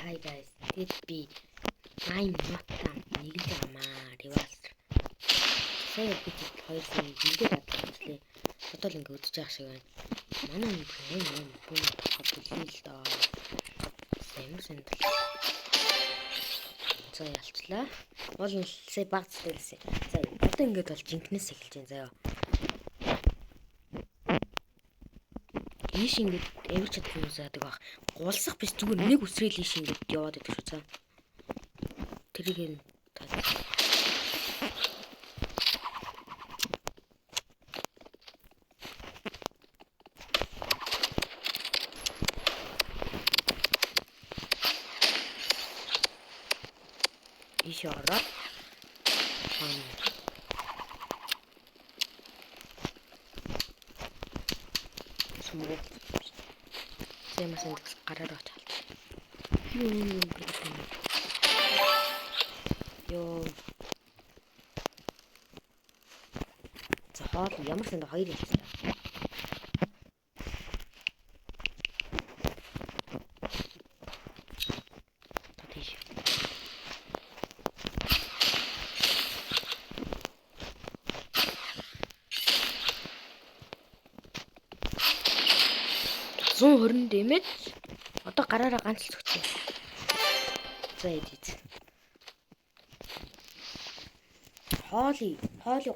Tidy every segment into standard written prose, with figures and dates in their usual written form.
Hi guys. Тэгэд би I'm not нэг л амаа Rivals. Сая би 2 сая нэгээр адлаа. Одоо л ингэ үзэж байгаа шиг байна. Манай нэг юм юм бүү тахад бүлээ л доо. Ямар сандал. За ялчлаа. Уул нь сая баг зүтэлсэн. За одоо ингэж бол жинкнээс эхэлж байна заяа. Ийш ингэж авирч чадах хүмүүс яадаг бах. Гулсах биш зүгээр нэг үсрээл ийш ингэж яваад идэх шүү цаа. Тэрийг нь та ийш ороод сумгуу. Зэмээс энэ гараар очиж алж. Юу юм бэ? Йоо. За хоол ямар санд хоёр ялцлаа. Та тийш. 120 дэмэж одоо гараараа ганц л цогцсон. За идэж. Хоолой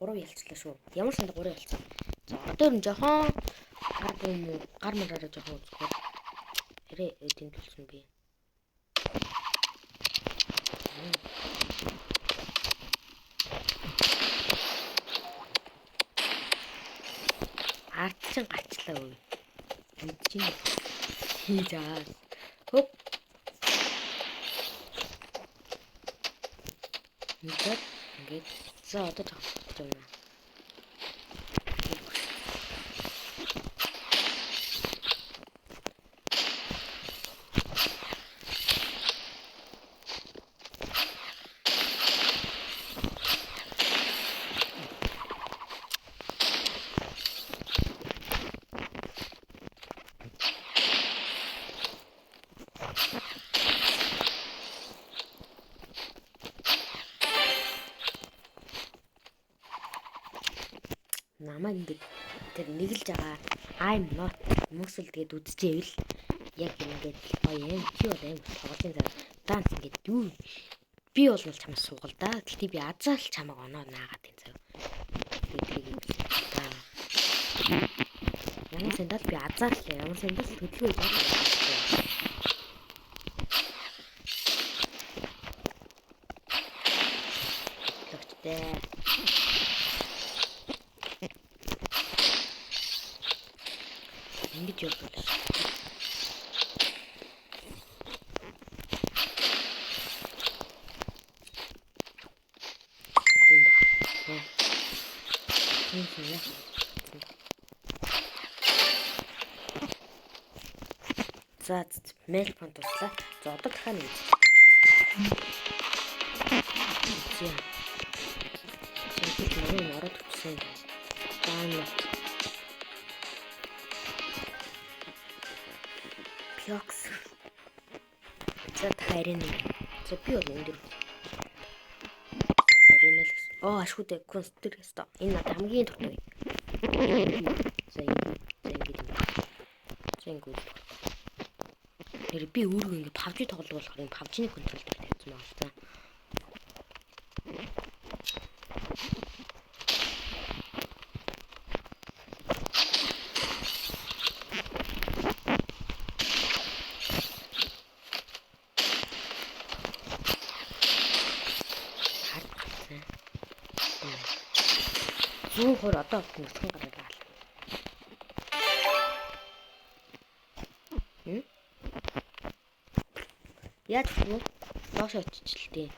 3 ялцлаа шүү. Ямар санд 3 ялцсан. За одоо ер нь жоохон гар бум гар мараараа жоохон үзэхээр арай эдийн төлсөн би. Ард чин гарчлаа өө. Мэдчин. За. Хоп. Ингээд ингээд за одоо жоохон юм. Намайг ингээд тэр нэгэлж байгаа I'm not хүмүүсэл тэгээд үзчихээвэл яг ингээд гоё юм чи бол аим тоглолтын зав данс ингээд юу би бол чамаас суугал да. Гэхдээ би азаал чамайг оноо наагаад энэ зав. Тэгээд тэрийг да. Ямар сандал би азаал ямар сандал хөдөлгөөн хийж байгаа. Логчтэй. Ингэж явбал. Энд байна. За мэйл фонт туслаа. За одоо дахиад нэг. За. За би ороод өчсөн. За энэ Пёкс. За харин. За би бол энэ дэр. Харин л гэсэн. Оо ашгүй дээ. Констер ёстой. Энэ надад хамгийн дуртай. За энэ. За ингэж. За ингэж. Тэр би өөрийгөө ингэ PUBG тоглодог болохоор энэ PUBG-ны контрол дээр тавьсан байгаа л за. Хард гарсан. 120 одоо нүцгэн гараад байгаа. Яаж вэ? Доош очиж л дээ.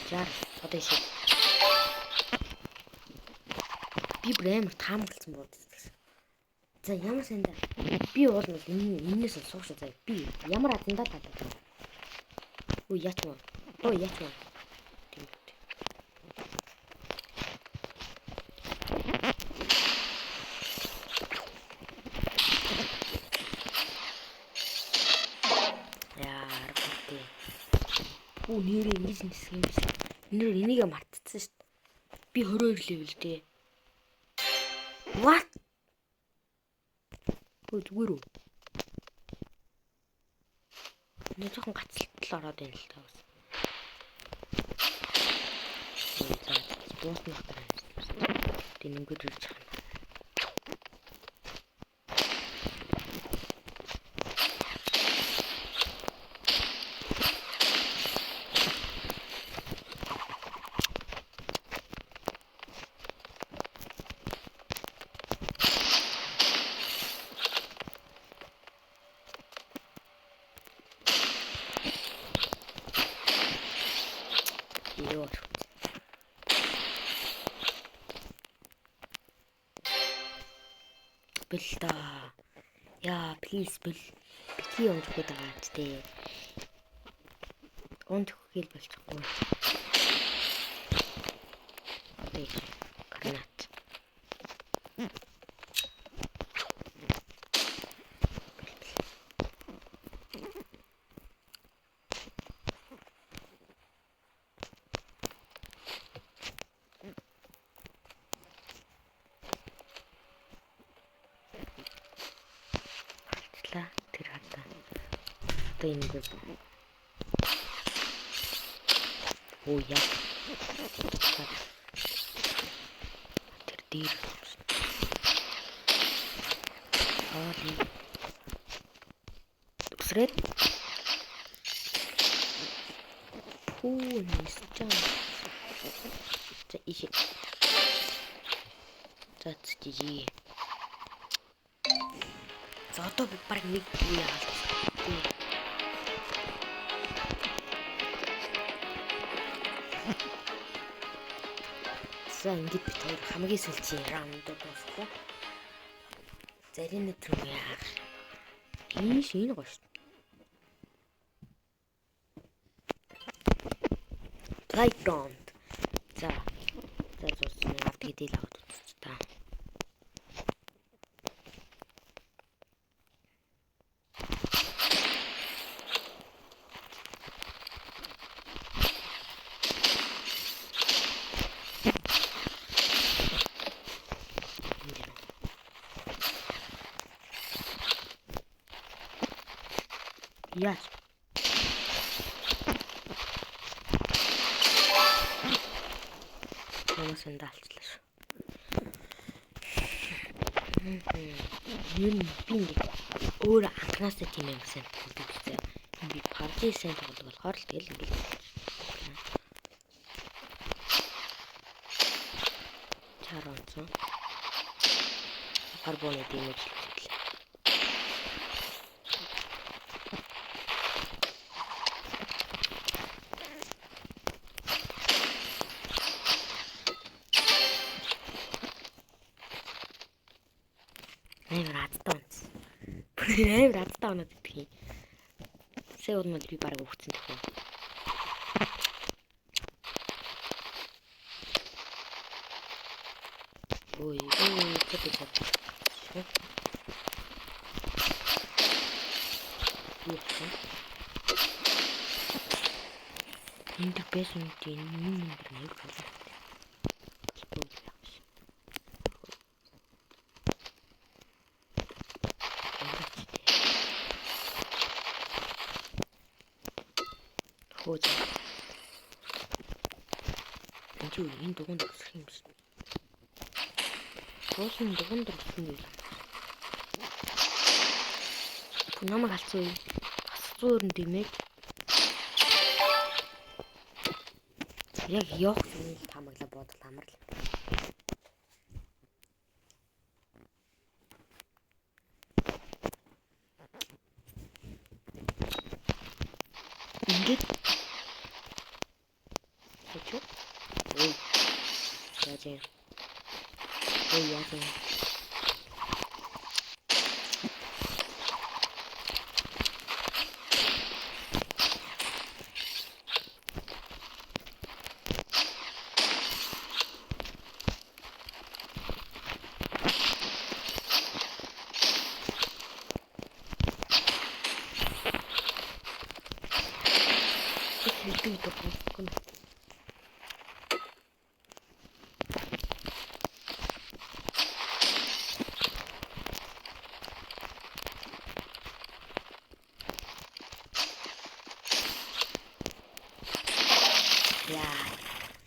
За одоо ишээ. Би бүр амар таамагласан буудсан. За ямар санда би уул нь энэнээс л суух шүү заяа. Би ямар азандаа талаа. Өө яач юм. Өө яач юм. Тийм. Хүү, нэрээ ингэж нисэх юм биш. Нэр энийгээ мартцсан шүү дээ. Би 22 level дээ. What? Хөө, зүгээр үү? Нэг жоохон гацалтал ороод байна л та бас. За, дуусна хатар. Тэг нэнгүүд ирж байгаа юм. Йоо. Бэл та. Яа, please бэл. Бити унж өгöd байгаа ч тий. Унж өгөөл болчихгүй. Тий. Гранат. Алчлаа. Тэр хардаа. Одоо ингэ. Оо яа. Тэр дээр. Аа. Үсрээд. Пүү, нисэж байгаа. За, ийшээ. За, GG. За, одоо би баг нэг үе яагаад. За, ингэж бид хоёр хамгийн сүүлчийн раунд дуусглаа. Зарим өдөр яах. Энэ шинэ гоё шүү. Playground. За. За, зурсан авд гэдэг л аваад үзчих та. Яаж? Намаас энд алчлаа шүү. Ер нь би ингэ өөр анхнаасаа тийм юм сайн тоглодог гэсэн. Би PUBG сайн тоглодог болохоор л тэгэл ингэ. Чар онцон. Карбоны дэмэж л. Амар азтай онц. Бүр амар азтай оноод идэх юм. Сая удмал би бараг өгцөн тохио. Ой, ой, тэр тэр. Энд байсан юм юм юм нэг халаа. Хөөж. Энд чи энэ дугуйнд өсөх юм биш. Уусын дугуйнд өсөх юм. Намайг алдсан уу? Бас 120 дэмэг. Яг явах юмыг таамаглаа бодол амарлаа. Ингээд хачуу. Ой. Яаж юм? Ой, яаж юм? Би дурггүй. Яа.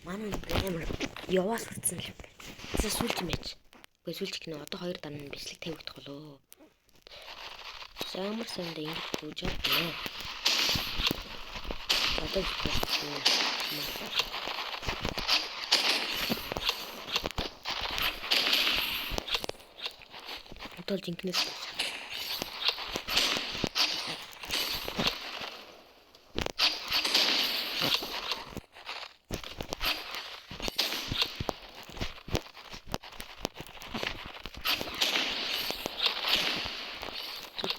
Манай амар яваа сурцсан юм байна. За сүүлч юм яач. Үгүй сүүлч гинэ одоо хоёр дараа нь бичлэг тавигдах болоо. Амар санда ингэж гүйж чадна. Одоо бичлэг. Одоо л жинкнээс болж.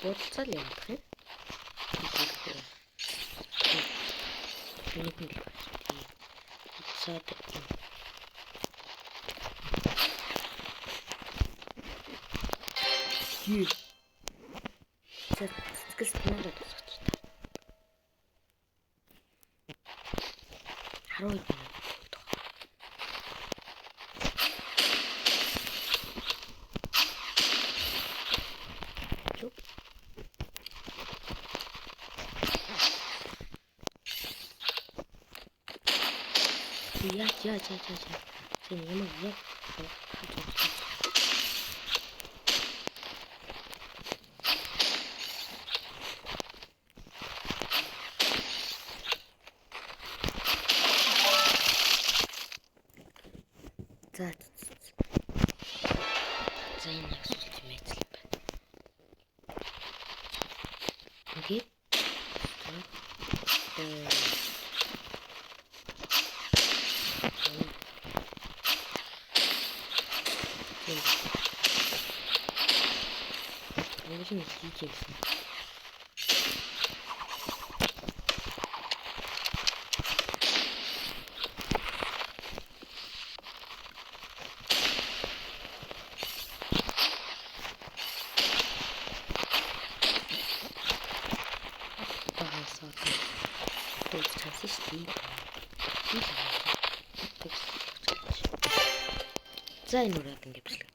Бодолцоол явах юм. Нэг нь л байна. Цаад юм. За сэтгэл санаараа тусах та. 12 минут. Яаж яаж яаж яаж. Тэр юм яг За за энэ яг сүүлч юм ажил юм байна. Ингээд 무슨 기계 있어. 또 잘 쓰시지. За энэ үрээд ингэ бичлэг